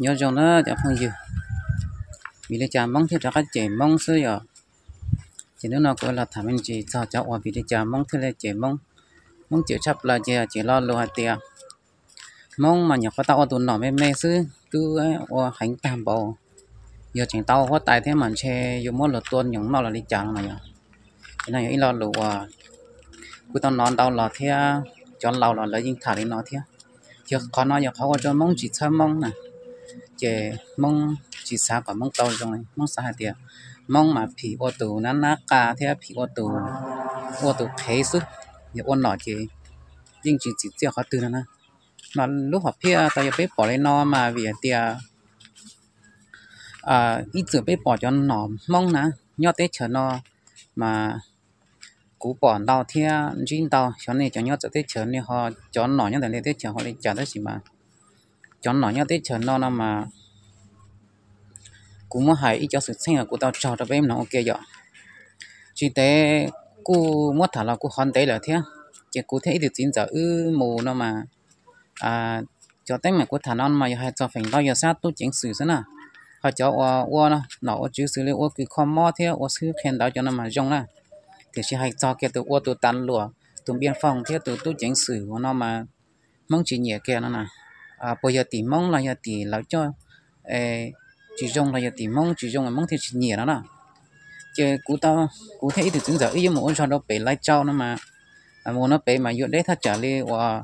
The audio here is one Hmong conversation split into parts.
Nyob zoo na cov phooj ywg, vim li cas Hmoob thiaj rov qab cem Hmoob xwb yom? Ces hnub no kuv los tham me ntsis txog cov uas vim li cas Hmoob thiaj li cem Hmoob. Hmoob cem tshaj plaws ces cem lo lus hais tias Hmoob mas nyuam qhuav tau ua tus nom me me xwb twb ua heev tag npaum, yog tseem tau huab tais thiab mas ntshe yuav muab luag tua nyoos noj los li cas no yog. Ces no yog ib lo lus uas kuv tau hnov ntau los thiab, cov laus los lawv yeej tham li no thiab. Ces qhov no yog qhov ua rau Hmoob tsis txhawb Hmoob na, ces Hmoob tsis xav kom Hmoob tau zoo, Hmoob xav hais tias Hmoob mas phim ua tus nab nab qa thiab phim ua tus, ua tus qhev xwb, yog ua nom ces yeej tsis txim txiaj qhov twg no na. Mas lub hom phiaj tau yog peb pom li no mas vim hais tias ib txwm peb pom cov nom Hmoob na, nyob teb chaws no mas kuv pom ntau thiab ntsib ntau, xyov nej cov nyob txawv teb chaws nej ho, cov nom nyob ntawm nej teb chaws ho li cas tab sis mas cov nom nyob teb chaws no no mas kuv muab hais ib cov xwm txheej los kuv tau raug rau peb mloog ua ke yom. Tsis ntev kuj muab tham los kuj hov ntev lawm thiab, ces kuv thiab ib tug txiv ntxawm wb mus no mas, cov teeb meem kuv tham no mas yog hais txog feem ntau yog sab tub ceev xwm xwb na. Ho cov uas ua nom ua tswv xws li ua kws kho mob thiab ua xwb qhia ntawv cov no mas zoo na. Tiam sis hais txog kiag tus ua tus tas luam, tus npiaj foom thiab tus tub ceev xwm ua no mas Hmoob tsis nyiam kiag no na. Puas yog tim Hmoob los yog tim lawv coj tsis zoo los yog tim Hmoob tsis zoo Hmoob thiaj tsis nyiam no na. Ces kuv, kuv thiab ib tug txiv ntxawm wb yuav mus ua zog rau pem Lais Tsau no mas, mus no pem mas yuav deb thaj tsam li uas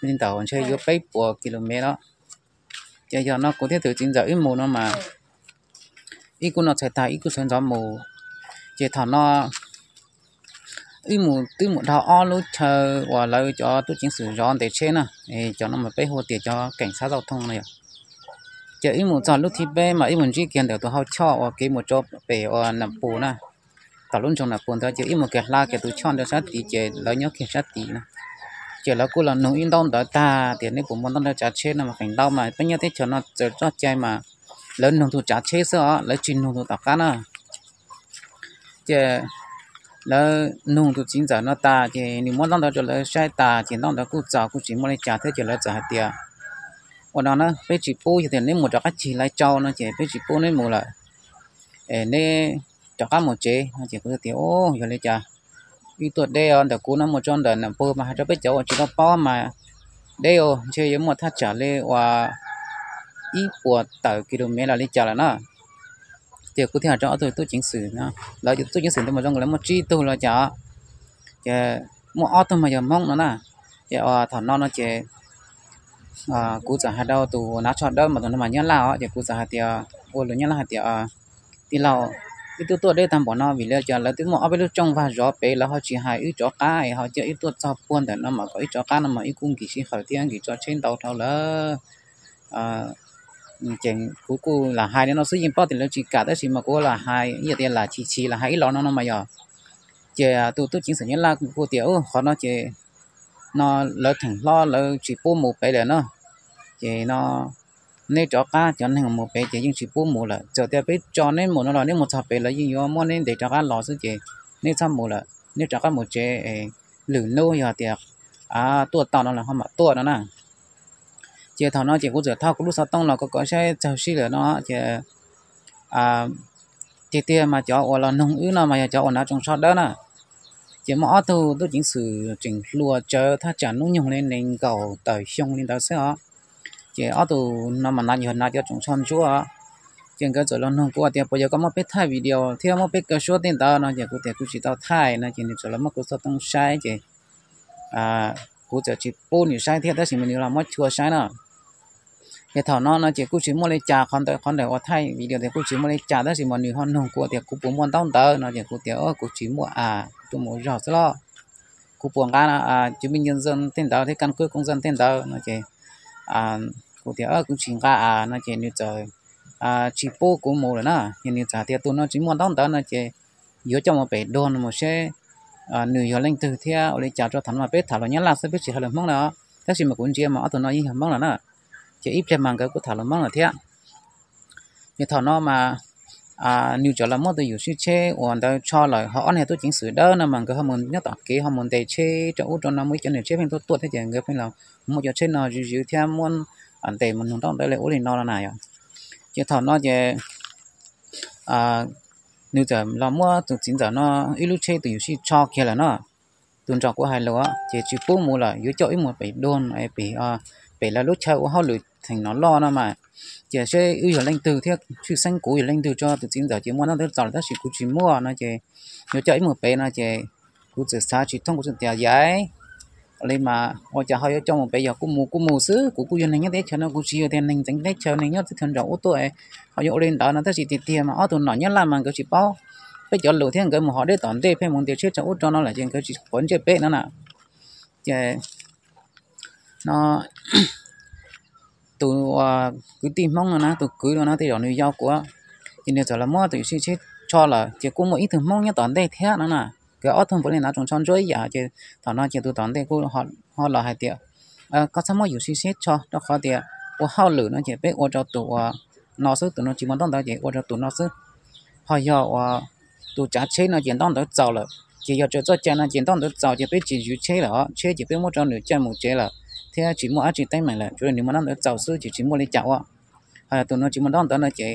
li ntawm ntshe yuav peb puas kilomev lawm. Ces yog no kuv thiab tus txiv ntxawm wb mus no mas ib kuj noj tshais tag ib kuj sawv ntxov mus. Ces thaum no wb mus twb mus dhau ob lub chaw uas lawv cov tub ceev xwm zov ntes tsheb na, cov no mas peb hu tias cov keem xab tau thooj no yom. Ces wb mus txog lub thib peb mas wb mus ntsib kiag ntawm tus hau choj uas kev mus rau pem uas Nam Pus na. Tom lub nroog Nam Pus ntawd ces wb mus kiag hla kiag tus choj ntawd sab tid ces lawv nyob kiag sab tid na. Ces lawv kuj los nug ib ntaub ntawv tag tias neb puas muaj ntaub ntawv tsav tsheb no mas feem ntau mas peb nyob teb chaws no txawm txoj cai mas lawv nug tus tsav tsheb xwb os, lawv tsis nug tus tom qab na. Ces lawv nug tus txiv ntxawm no tas ces nws muab ntaub ntawv rau lawv saib tas ces ntaub ntawv kuj txaus kuj tsis muaj li cas thiab ces lawv txawm hais tias ua no na, peb tsis pub, yog tias neb mus rov qab cig Lais Tsau no ces peb tsis pub neb mus lawm, es neb rov qab mus tsev no. Ces kuv tias, Yog li cas wb tuaj deb os, ntawm kuv no mus txog ntawm Nam Pus mas hais rau peb cov uas tsis tau paub mas deb os, ntshe yuav muaj thaj tsam li uas ib puas tawm kilomev los li cas lawm na. Ces kuv thiaj hais rau ob tug tub ceev xwm, lawv cov tub ceev xwm ntawd mas zoo li muaj tsib tug los cas, ces muaj ob tug mas yog Hmoob no na. Ces thaum no no ces kuv txawm hais rau tus nav tsho dawb mas tus no mas Nyab Laj os, ces kuv txawm hais tias, ua lus Nyab Laj hais tias, Tij laug, wb twb tuaj deb tag npaum no vim li cas lawv twb muaj ob peb lub tsooj vag zov pem, lawv ho tsis hais wb rov qab es ho cia wb tuaj txog puag ntawm no mas kom wb rov qab no mas wb kuj nkim sij hawm thiab nkim tso tsheb ntau dhau lawm. Ces kuv kuj lam hais li no xwb, yeej paub tias lawv tsis kam tab sis mas kuv lam hais ib yam tias lam chim chim lam hais ib los no no mas yog. Ces tus tub ceev xwm Nyab Laj kuj tias, Qhov no ces no lawv theem hlob lawv tsis pub mus pem lawm no. Ces no neb rov qab cov neeg mus pem ces yeej tsis pub mus lawm, txawm tias peb tso neb mus no los neb mus txog pem lawv yeej yuav muab neb ntes rov qab los xwb ces neb txhob mus lawm, neb rov qab mus tsev, lwm hnub yog tias tuaj tau no los ho mam tuaj no na. Ces thaum no ces kuv txawm thau kuv lub xov tooj los kom saib txog sij lawm no ces tiag tiag mas cov uas los noog wb no mas yog cov uas hnav tsoos tsho dawb na. Ces muaj ob tug tub ceev xwm tseem hluas tsawv thaj tsam hnub nyoog li nees nkaum tawm xyoo li ntawd xwb os. Ces ob tug no mas hnav, yog hnav cov tsoos tsho ntsuab. Ces nkawd txawm los noog kuv tias puas yog koj muab peb thaij video thiab muab peb kaw suab tej ntawd no, ces kuv tias kuv tsis tau thaij no, ces nws txawm los muab kuv xov tooj saib ces kuv txawm tsis pub nws saib thiab tab sis mas nws los muab chua saib na. Ces thaum no no ces kuj tsis muaj li cas, qhov ntawd qhov ntawd uas thaij video tias kuj tsis muaj li cas tab sis mas nws ho noog kuv tias kuv puas muaj ntaub ntawv no, ces kuv tias kuv tsis muaj a, kuv tuaj mus zog xwb los. Kuv puas nqa cov me nco ntxo tej ntawd thiab kas kub koos ntxo tej ntawd no, ces kuv tias kuv tsis nqa a no, ces nws txawm tsis pub kuv mus lawm na. Ces nws txawm hais tias tus no tsis muaj ntaub ntawv no ces yuav coj mus pem dua no mus seb nws yog leej twg thiab ua li cas rau. Thaum no mas peb tham lus Nyab Laj xwb, peb tsis hais lus Hmoob na, tab sis mas kuv ntsia mas ob tug no yeej yog Hmoob lawm na. Ces ib pliag mas nkawd kuj tham lus Hmoob lawm thiab. Ces thaum no mas nws txawm los muab tus yuam sij tsheb uas ntawd tsho lawm, ho ob niag tub ceev xwm dawb no mas nkawd ho mus nyob tom kev ho mus ntes tsheb rau ub rau no, muaj ib cov niag tsheb pheej tuaj tuaj thiab ces nkawd pheej los muab cov tsheb no zwv zwv thiab muab ntes mus nug ntaub ntawv li ub li no no na yom. Ces thaum no ces nws txawm los muab tus txiv ntxawm no ib lub tsheb tus yuam sij tsho kiag lawm no. Tus nrog kuv hais lus ces tsis pub mus lawm, yuav coj wb mus pem dua, pem, pem lawv lub chaw ua hauj lwm theem no loj no mas. Ces seb wb yog leej twg thiab tshwj xeeb kuv yog leej twg tso tus txiv ntxawm ces muaj ntaub ntawv txaus lawm tab sis kuv tsis muaj no ces yuav coj wb mus pem no ces kuv txawm xav tsis thoob, kuv txawm tias yais li mas ua cas ho yuav coj mus pem, yog kuj mus kuj mus xwb, kuv kuj yog neeg nyob teb chaws no, kuv tsis yog tias neeg ntxeev teb chaws, neeg nyob teb chaws nraum ub tuaj ho yuav ua li ntawd no. Tab sis tiag tiag mas ob tug nom nyab laj mas nkawd tsis paub peb cov lus thiab nkawd mus hov deb tom ntej pheej mus ntiav tsheb rau ub rau no lawm ces nkawd tsis quav ntsej peb no na. Ces no tus kwv tij Hmoob no na, tus kwv no na, tej zaum nws yau kuv, ces nws txawm los muab tus yuam sij tsheb tsho lawm ces kuj muaj ib tug Hmoob nyob tom ntej thiab no na. Nkawd ob tug npaum li hnav tsoos tsho ntsuab ib yam ces thaum no ces tus tom ntej kuj ho los hais tias koj txhob muab yuam sij tsheb tsho rau qhov tias ua hauj lwm no ces peb ua rau tus uas no xwb, tus no tsis muaj ntaub ntawv ces ua rau tus no xwb. Ho yog uas tus tsav tsheb no ces ntaub ntawv txaus lawm, ces yog txawm txoj cai no ces ntaub ntawv txaus ces peb tsis yuav tsheb lawm os, tsheb ces peb muab rau nws caij mus tsev lawm thiab tsis muaj dab tsi teeb meem lawm, tsuav yog nws muaj ntaub ntawv txaus xwb ces tsis muaj li cas ua. Ho yog tus no tsis muaj ntaub ntawv no ces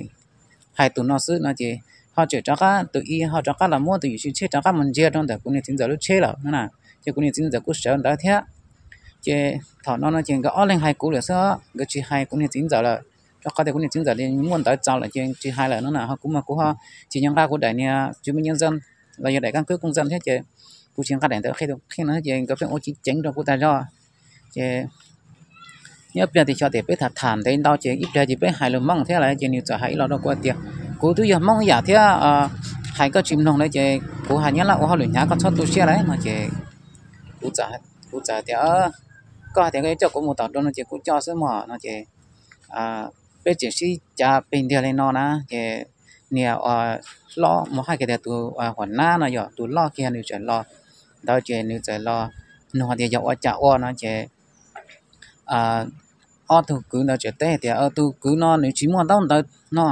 hais tus no xwb no ces ho tseem rov qab tus ib ho rov qab los muab tus yuam sij tsheb rov qab mus ntsia rau ntawm kuv niag txiv ntxawm lub tsheb lawm no na. Ces kuv niag txiv ntxawm kuj sawv ntawd thiab. Ces thaum no no ces nkawd ob leeg hais kuv lawm xwb, nkawd tsis hais kuv niag txiv ntxawm lawm, rau qhov tias kuv niag txiv ntxawm muaj ntawv txaus lawm ces tsis hais lawm no na. Ho kuv mas kuv ho tsis nco nqa kuv daim niag tswv mi nyab ntxees los yog daim kab kub kooj ntxees thiab ces kuv tsis nqa daim ntawd qhia no ces nkawd pheej ua ceev ceev rau kuv tas zog. Ces nyob ib pliag tias xyov tias peb tham tham ntev ntau ces ib pliag ces peb hais lus Hmoob thiab lawm ces nws txawm hais ib los rau kuv tias kuv twb yog Hmoob ib yam thiab, hais koj tsis mloog lawm ces kuv hais nyab laj ua hauj lwm hnyav, koj txhob tu siab lawm no ces kuv txawm tias koj hais tias koj yuav coj kuv mus tom dua no ces kuv coj xwb mog no ces peb tseem sib cav pes ntiag li no na ces niag hlob mus hais kiag tias tus huam nab no yog tus loj kiag nws txawm los ntawd ces nws txawm los nug tias yog ua cas ua no ces ob tug kwv ntawd txawm teb tias tus kwv no nws tsis muaj ntaub ntawv no,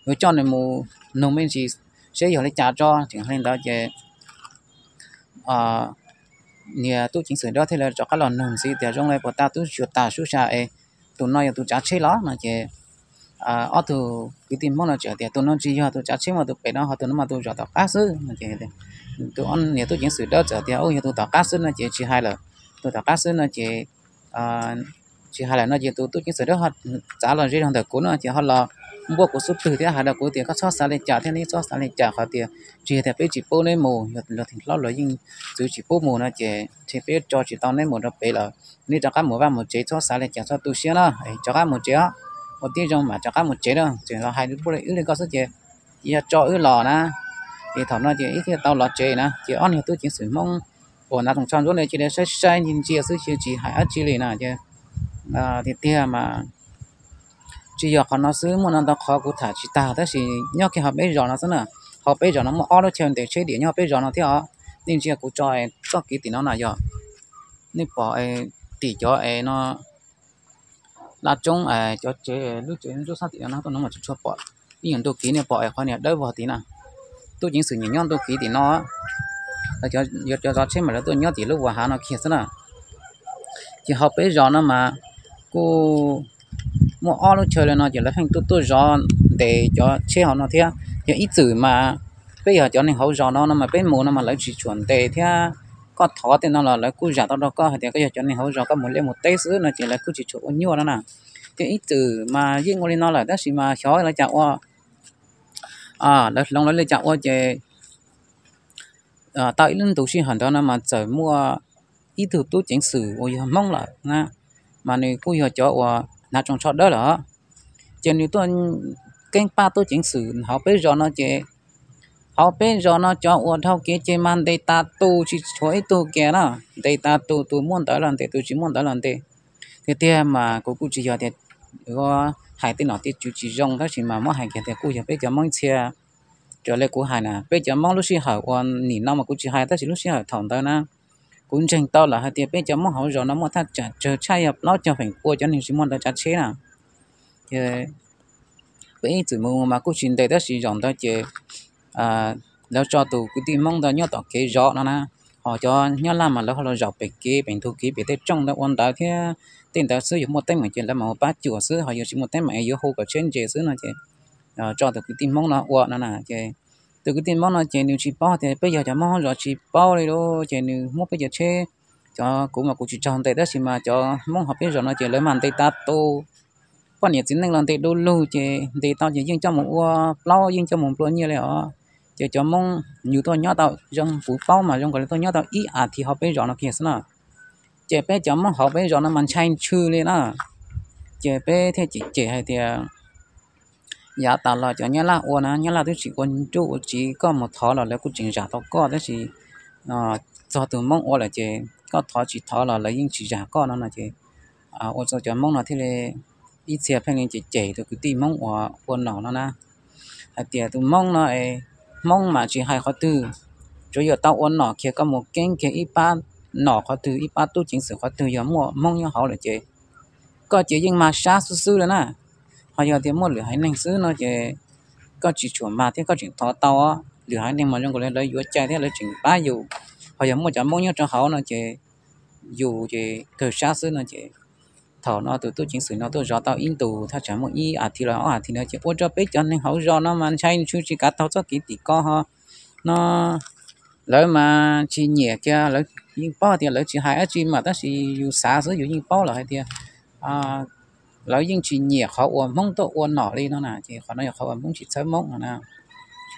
yuav coj nws mus nug me ntsis seb yog li cas tso. Tseem hais li ntawd ces niag tub ceev xwm dawb thiaj li rov qab los nug ntxiv tias zoo li puas tau tub tsuas tas sub sa es tus no yog tus tsav tsheb los no ces ob tug kwv tij Hmoob no txawm tias tus no tsis yog tus tsav tsheb mas tus pem no ho tus no mas tus zov tom qab xwb no ces tus niag tub ceev xwm dawb txawm tias yog tus tom qab xwb no ces tsis hais lawm. Tus tom qab xwb no ces tsis hais lawm no ces tus tub ceev xwm dawb ho txav los ze rau ntawm kuv no ces ho los npuab kuv xub pwg thiab hais rau kuv tias koj txhob xav li cas thiab neb txhob xav li cas, qhov tias tsis yog tias peb tsis pub neb mus, yog luag theem hlob luag yeej txwv tsis pub mus no ces ntshe peb tso tsis tau neb mus rau pem lawm. Neb rov qab mus vaj mus tsev, txhob xav li cas, txhob tu siab na, rov qab mus tsev os. Ua tib zoo mam rov qab mus tsev na, tseem los hais npuaj li wb li koj xwb ces yog tso wb los na. Ces thaum no ces wb thiaj tau los tsev na. Ces ob niag tub ceev xwm Hmoob uas hnav tsoos tsho ntsuab ntawd cia li saib saib ntsia ntsia xwb ces tsis hais dab tsi li na. Ces tiag tiag mas tsis yog qhov no xwb, muaj ntau ntau qhov kuv tham tsis tag tab sis nyob kiag hauv peb zos no xwb na. Hauv peb zos no muaj ob lub chaw ntes tsheb diam nyob hauv peb zos no thiab os. Nej ntsia kuv tso txoj kev tim no na yog nej pom tim cov es no laj tsoob, cov tsev, lub tsev ntsuab xab tim no tuaj no mas tsis tshua pom. Ib nyuag ntu kev nej pom es qhov niag dawb vog tid na, tub ceev xwm nyiam nyob ntu kev tim no. Lawv cov, cov zov tsheb mas lawv tuaj nyob tim lub vas hav no kiag xwb na. Ces hauv peb zos no mas kuj muaj ob lub chaw li no ces lawv pheej tuaj tuaj zov ntes cov tsheb hauv no thiab. Yog ib txwm mas peb yog cov neeg hauv zos no no mas peb mus no mas lawv tsis tshua ntes thiab. Koj thov tej no los lawv kuj zam tau rau koj hais tias koj yog cov neeg hauv zos koj mus liaj mus teb xwb no ces lawv kuj tsis tshua ua nyuaj no na. Ces ib txwm mas yeej ua li no lawm tab sis mas xyov lawv cas ua, lawv hloov lawv li cas ua ces tau ib lub ntu sij hawm ntawd no mas txawm muaj ib tug tub ceev xwm uas yog Hmoob lawm na, mas nws kuj yog cov uas hnav tsoos tsho dawb lawm. Ces nws tuaj keeb paj tub ceev xwm hauv peb zos no ces hauv peb zos no cov uas dhau kev ces mas ntes tas tus tsis tshuav ib tug kiag na, ntes tas tus, tus muaj ntawv los ntes, tus tsis muaj ntawv los ntes. Tiag tiag mas kuv kuj tsis yog tias hais tej nom tej tswv tsis zoo tab sis mas muab hais kiag tias kuj yog peb cov Hmoob ib txhia. Raws li kuv hais na, peb cov Hmoob lub sij hawm uas nim no mas kuv tsis hais tab sis lub sij hawm thaum ntawd na, kuv ntseeg tau lawm hais tias peb cov Hmoob hauv zos no muaj thaj tsam tsawg tshaj yog plaub caug feem pua cov neeg tsis muaj ntawv tsav tsheb na. Ces peb ib txwm mus mas kuj tsis ntes tab sis zaum ntawd ces lawv tso tus kwv tij Hmoob ntawd nyob tom kev zov no na, Ho cov Nyab Laj mas lawv ho los zaum pem kev, pem ntug kev, pem tej tsooj ntawd ua ntawv thiab tej ntawd xwb, yog muaj teeb meem ces lawv mam ua pab cuam xwb, ho yog tsis muaj teeb meem yuav hu kom tsheb ntses xwb no ces tso tus kwv tij Hmoob no ua no na. Ces tus kwv tij Hmoob no ces nws tsis paub tias peb yog cov Hmoob hauv zos, tsis paub li lauj, ces nws muab peb cov tsheb, cov kuv mas kuv tsis tsaug ntes tab sis mas cov Hmoob hauv peb zos no ces lawv mas ntes tas tus, poj niam txiv neej los ntes du lug, ces ntes tau ces yeej coj mus ua plaub, yeej coj mus nplua nyiaj li os. Ces cov Hmoob yus tuaj nyob tau zoo, kuv paub mas zoo nkaus li tuaj nyob tau ib as thiv hauv peb zos no kiag xwb na. Ces peb cov Hmoob hauv peb zos no mas ntshai ntshw li na. Ces peb thiaj cem cem hais tias yav tas los cov Nyab Laj ua na, Nyab Laj twb tsis ua nruj ua tsiv, koj mus thov los lawv kuj tseem zam tau koj, tab sis txog tus Hmoob ua lawm ces koj thov tsis thov los lawv yeej tsis zam koj no no ces ua rau cov Hmoob no thiaj li ib txhia pheej li cem cem tus kwv tij Hmoob uas ua nom no na, hais tias tus Hmoob no, Hmoob mas tsis hais qhov twg, tsuav yog tau ua nom kiag, koj mus keeb kiag ib pab nom qhov twg, ib pab tub ceev xwm qhov twg yog muaj Hmoob nyob hauv lawm ces koj ces yeej mag sab xwb xwb li na. Ho yog tias muaj lwm haiv neeg xwb no ces koj tsis tshua mag thiab koj tseem thov tau. Lwm haiv neeg mas zoo nkaus li lawv yuav cai thiab lawv tseem pab yus, ho yog muaj cov Hmoob nyob rau hauv no ces yus ces kawg sab xwb no ces thaum no tus tub ceev xwm no tuaj zov tau ib ntus, thaj tsam muaj ib as thiv los ob as thiv no ces ua rau peb cov neeg hauv zos no mas ntshai ntshw tsis kav tau txoj kev tim ko ho no. Lawv mas tsis nyiam kiag, lawv yeej paub tias lawv tsis hais dab tsi mas tab sis yus xav xwb yus yeej paub lawm hais tias lawv yeej tsis nyiam qhov uas Hmoob tuaj ua nom li no na, ces qhov no yog qhov uas Hmoob tsis txhawb Hmoob no na.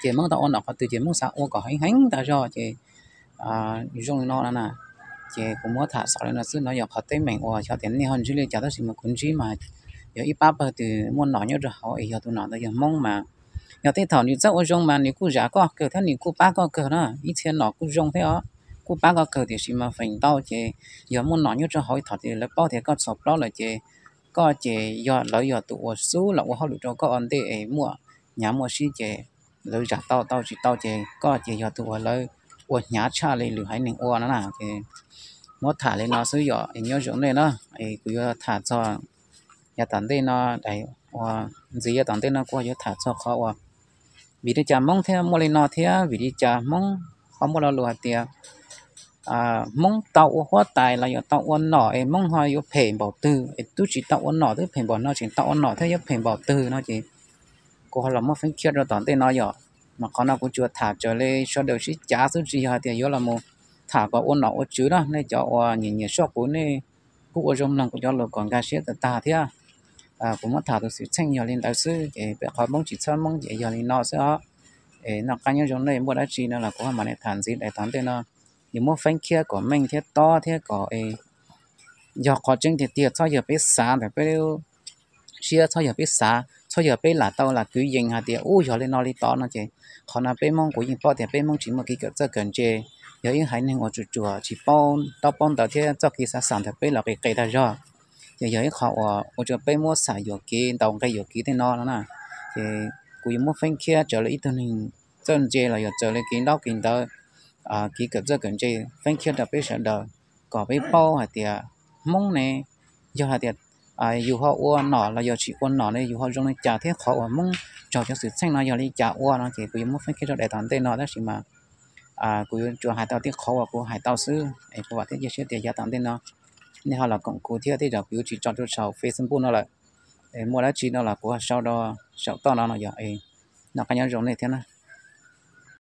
Ces Hmoob tau ua nom qhov twg ces Hmoob xav ua kom heev heev tas zog ces zoo li no no na. Ces kuv muab tham xaus li no xwb, no yog qhov teeb meem uas xyov tias nej ho ntsib li cas tab sis mas kuv ntsib mas yog ib pab pawg twg muaj nom nyob rau hauv es yog tus nom ntawd yog Hmoob mas yog tej thaum nws txawj ua zoo mas nws kuj zam koj kawg thiab nws kuj pab koj kawg na, ib txhia nom kuj zoo thiab os, kuj pab koj kawg tiam sis mas feem ntau ces yog muaj nom nyob rau hauv thaum lawv paub tias koj txhaum plaub lawm ces koj ces yog lawv yog tus uas xub los ua hauj lwm rau koj ua ntej es muaj hnyav muaj sib ces lawv zam tau tau tsis tau ces koj ces yog tus uas lawv ua hnyav tshaj li lwm haiv neeg ua no na. Ces muab tham li no xwb yom, nyob zoo nej na. Kuv yuav tham txog yav tom ntej no, ua ntxiv yav tom ntej no kuv yuav tham txog qhov uas vim li cas Hmoob thiaj muaj li no thiab vim li cas Hmoob ho muaj lo lus hais tias Hmoob tau ua huab tais los yog tau ua nom es Hmoob ho yuav phem npaum twg, es twb tsis tau ua nom twb phem npaum no, tseem tau ua nom thiab yuav phem npaum twg no ces kuv ho los muab feeb khiab rau tom ntej no yom. Mas qhov no kuv tsuas tham raws li sawv daws sib cav xwb, tsis yog hais tias yuav los mus tham kom ua nom ua tswv na. Nej cov uas nyiam nyiam soj quv nej kuj ua zoo mloog kuv cov lus kom nkag siab tag tag thiab. Kuv muab tham tus xwm txheej yog li ntawd xwb, ces peb qhov Hmoob tsis txhawb Hmoob ces yog li no xwb os. Es noj qab nyob zoo, nej muaj dab tsi no los kuv ho mam li tham ntxiv daim tom ntej no. Yus muab feeb khiab kom meej thiab tob thiab kom yog qhov tseeb tiag tiag, txhob yog peb xav ntawm peb siab, txhob yog peb xav, txhob yog peb lam tau lam kwv yees hais tias ub yog li no li tod no ces qhov no peb Hmoob kuv yeej paub tias peb Hmoob tsis muaj kev kawm txawj kawm ntse, yog ib haiv neeg uas tsuas tsuas tsis paub ntaub paub ntawv thiab txoj kev xav xav ntawm peb los qis qis tag zog. Ces yog ib qho uas ua rau peb muab xam yuam kev, ntaus nqe yuam kev tej no no na. Ces kuv yuav muab feeb khiab raws li ib tug neeg txawj ntse los yog raws li kev ntaub kev ntawv, kev kawm txawj kawm ntse, feeb khiab rau peb sawv daws kom peb paub hais tias Hmoob ne, yog hais tias yus ho ua nom los yog tsis ua nom ne yus ho zoo li cas thiab qhov uas Hmoob raug cov xwm txheej no yog li cas ua no ces kuv yuav muab feeb khiab rau daim tom ntej no tab sis mas kuv yuav tsuas hais tau tib qhov uas kuv hais tau xwb es kuv vam thiab cia siab tias yav tom ntej no nej ho los koom kuv thiab, tej zaum kuv yuav tsis tso rau saum Facebook no lawm. Muaj dab tsi no los kuv ho sau rau saum toj no no yog. Noj qab nyob zoo nej thiab na.